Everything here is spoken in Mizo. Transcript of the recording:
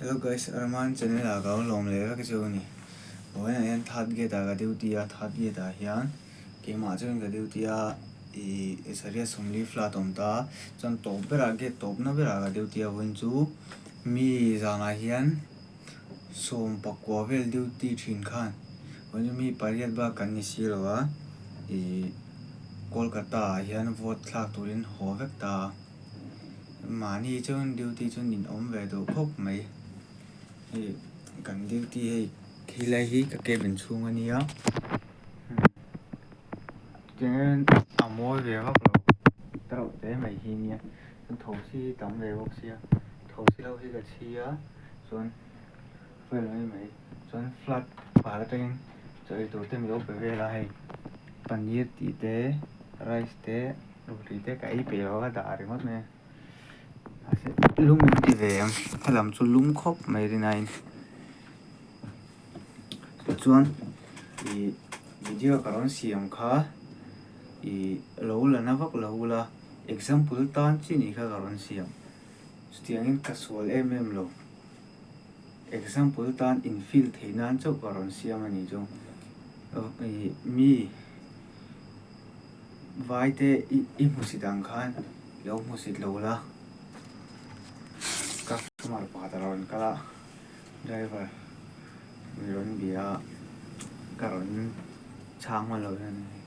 Hello guys, Arman channel ah ka lo lawm leh vek chu a ni. Vawiinah hian third gate ah ka duty a, third gate ah hian keimah chuan ka duty a, ih Sariat Sawmli flat a awm ta a, chuan tawp berah gate tawpna berah ka duty a vawiin chu mi zanah hian 19 vel duty thin khan vawiin chu mi pariat bak kan ni si lo a, ih Kolkata ah hian vote thlak turin haw vek ta a. Mahni chuan duty chu nin awm ve duh khawp mai. Hei kan duty hei khilai hi ka cabin chhung a nia chuan a mawi ve vak lo tereuh te mai hi nia chuan thosi hi tam ve bawk sia thosi ho hi ka chhi a chuan vel mai mai chuan flat fal atangin chaw ei tur te min lo pe vel a hei paneer tih te rice te. Ruri te ka ei peih lo a dah ringawt mai a mahse lum in ti ve ang helam chu lum khawp mai rin aiin tichuan ih video ka rawn siam kha ih lo la na vak lo ula example tan chi nih kha ka rawn siam chutiangin ka sual em em lo example tan in feel theih nan chauh ka rawn siam a nih chu ih mi. Vaite i hmusit ang khan lo hmusit lo la, customer pakhat a rawn kal a, driver mi rawn bia a, ka rawn chhang hman lo hian a ni.